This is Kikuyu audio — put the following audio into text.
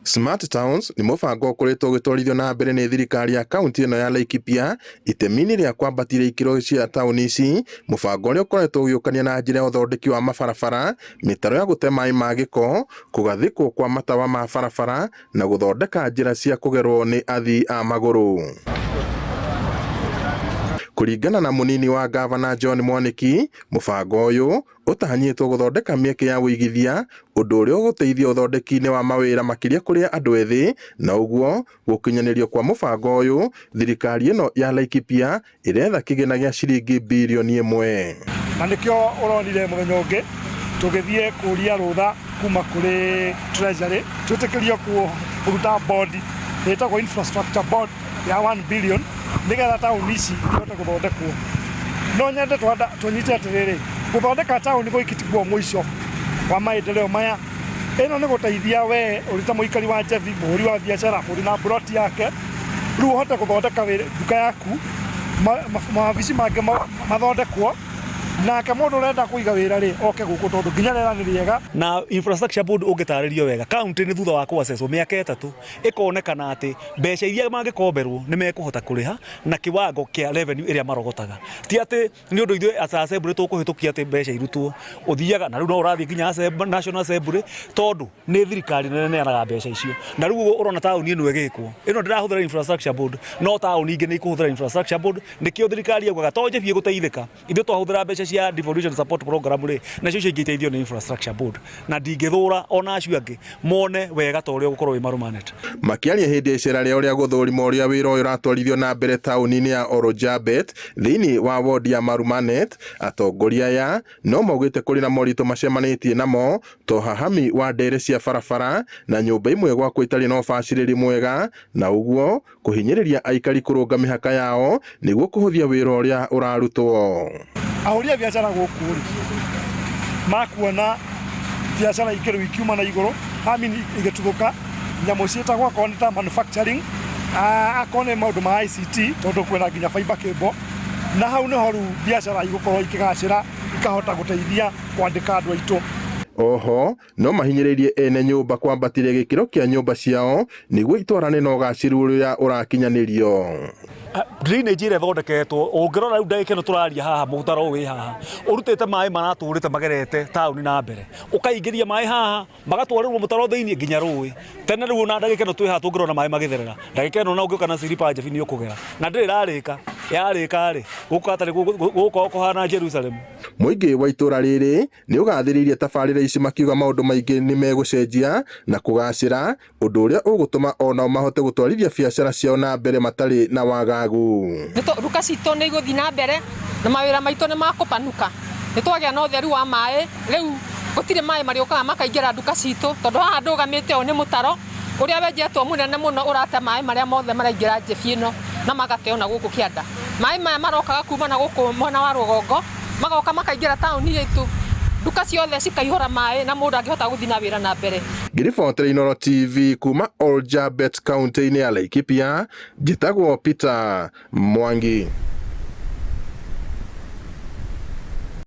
Smart Towns nĩ mũbango ũkoretwo ũgĩtwarithio na mbere nĩ thirikari ya kaunti ĩno ya Laikipia itemi-inĩ rĩa kwambatĩria ikĩro cia taũni ici, mũbango ũrĩa ũkoretwo ũgĩũkania na njĩra ya ũthondeki wa mabarabara, mĩtaro ya gũte maĩ ma gĩko, kũgathĩkwo kwa matawa ma barabara na gũthondeka njĩra cia kũgerwo nĩ athii a magũrũ. Kũringana na mũnini wa ngavana John Mwaniki, mũbango ũyũ ũtanyĩtwo gũthondeka mĩeke ya ũigithia, ũndũ ũrĩa ũgũteithia ũthondeki-inĩ wa mawĩra makĩria kũrĩ andũ ethĩ, na ũguo gũkinyanĩrio kwa mũbango ũyũ, thirikari ĩno ya Laikipia ĩretha kĩgĩna gĩa ciringi birioni ĩmwe. Na nĩkĩo ũronire mũthenya ũngĩ tũgĩthiĩ kũria rũtha kuma kũrĩ Treasury twĩtĩkĩrio kũruta bond ĩtagwo infrastructure bond ya 1 billion nĩgetha taũni ici ihote gũthondekwo. No nyende tũnyite atĩrĩrĩ, gũthondeka taũni gũiki tiguo mũico wa maendeleo maya. Ĩno nĩ gũteithia we ũrĩ ta mũikari wa Njebi, mũhũri wa biacara, ũrĩ na mburoti yake, rĩu ũhote gũthondeka nduka yaku, mawabici mangĩ mathondekwo, nake mũndũ ũrenda kũiga wĩra rĩ, oke gũkũ tondũ nginya rĩera nĩ rĩega. Na infrastructure board ũngĩtarĩrio wega, county nĩ thutha wa kũ assess mĩaka ĩtatũ, ĩkonekana atĩ mbeca iria mangĩkomberwo nĩ mekũhota kũrĩha na kĩwango kĩa revenue ĩrĩa marogotaga. Ti atĩ nĩ ũndũ ithuĩ as assembly tũkũhĩtũkia atĩ mbeca irutwo, ũthiaga na rĩu no ũrathiĩ nginya National Assembly tondũ nĩ thirikari nene ĩneanaga mbeca icio. Na rĩu ũguo ũrona taũni ĩno ĩgĩkwo, ĩno ndĩrahũthĩra infrastructure board, no taũni ingĩ nĩ ikũhũthĩra infrastructure board, nĩkĩo thirikari yaugaga to Njebi ĩgũteithĩka, ithuĩ twahũthĩra mbeca cia devolution support program rĩ, nacio icio ingĩ iteithio nĩ infrastructure board. Na ndingĩthũra ona acio angĩ mone wega ta ũrĩa ũgũkorwo wĩ Marumanet. Makĩaria hĩndĩ ya icera rĩao rĩa gũthũrima ũrĩa wĩra ũyũ ũratwarithio na mbere taũni-inĩ ya Orojabet thĩinĩ wa wondi ya Marumanet, atongoria aya no maugĩte kũrĩ na moritũ macemanĩtie namo ta ũhahami wa ndere cia barabara na nyũmba imwe gwakwo itarĩ na ũbacĩrĩri mwega na ũguo kũhinyĩrĩria aikari kũrũnga mĩhaka yao nĩguo kũhũthia wĩra ũrĩa ũrarutwo. Ahũri a biacara gũkũ rĩ, makuona biacara ingĩ rĩu ikiuma na igũrũ, I mean igĩtuthũka, nyamũ ciĩtagwo akorwo nĩ ta manufacturing, akorwo nĩ maũndũ ma ICT tondũ kwĩna nginya fiber cable, na hau nĩho rĩu biacara igũkorwo ikĩgacĩra ikahota gũteithia kwandĩka andũ aitũ. Oho, no mahinyĩrĩirie ene nyũmba kwambatĩria gĩkĩro kĩa nyũmba ciao nĩguo itwarane na ũgacĩru ũrĩa ũrakinyanĩrio. Drainage ĩrĩa ĩthondeketwo ũngĩrora rĩu ndagĩka ĩno tũraria haha mũtaro wĩ haha ũrutĩte maĩ maratũrĩte magerete taũni na mbere ũkaingĩria maĩ haha magatwarĩrwo mũtaro thĩinĩ nginya rũĩ tene rĩu ona ndagĩka ĩno twĩ haha tũngĩrona maĩ magĩtherera ndagĩka ĩno ona ũngĩũka na silipa njebi nĩ ũkũgera na ndĩrĩ ĩrarĩka yarĩka rĩ gũkũ hatarĩ gũgũkorwo kũhana Jerusalem. Mũingĩ wa itũra rĩrĩ nĩ ũgathĩrĩirie tabarĩra ici makiuga maũndũ maingĩ nĩ megũcenjia na kũgacĩra, ũndũ ũrĩa ũgũtũma o nao mahote gũtwarithia biacara ciao na mbere matarĩ na wagagu. Nduka citũ nĩ igũthiĩ na mbere na mawĩra maitũ nĩ makũpanuka. Nĩ twagĩa na ũtheru wa maĩ, rĩu gũtirĩ maĩ marĩũkaga makaingĩra nduka citũ tondũ haha ndũgamĩte ũyũ nĩ mũtaro ũrĩa wenjetwo mũnene mũno ũrate maĩ marĩa mothe maraingĩra njebi ĩno na magateo na gũkũ kĩanda. Maĩ maya marokaga kuma na gũkũ mwena wa rũgongo magoka makaingĩra taũni itũ, nduka ciothe cikaihũra maĩ na mũndũ ndangĩhota gũthiĩ na wĩra na mbere. Ngĩribotera Inooro TV kuma Oljabet kaunti-inĩ ya Laikipia, njĩtagwo Peter Mwangi.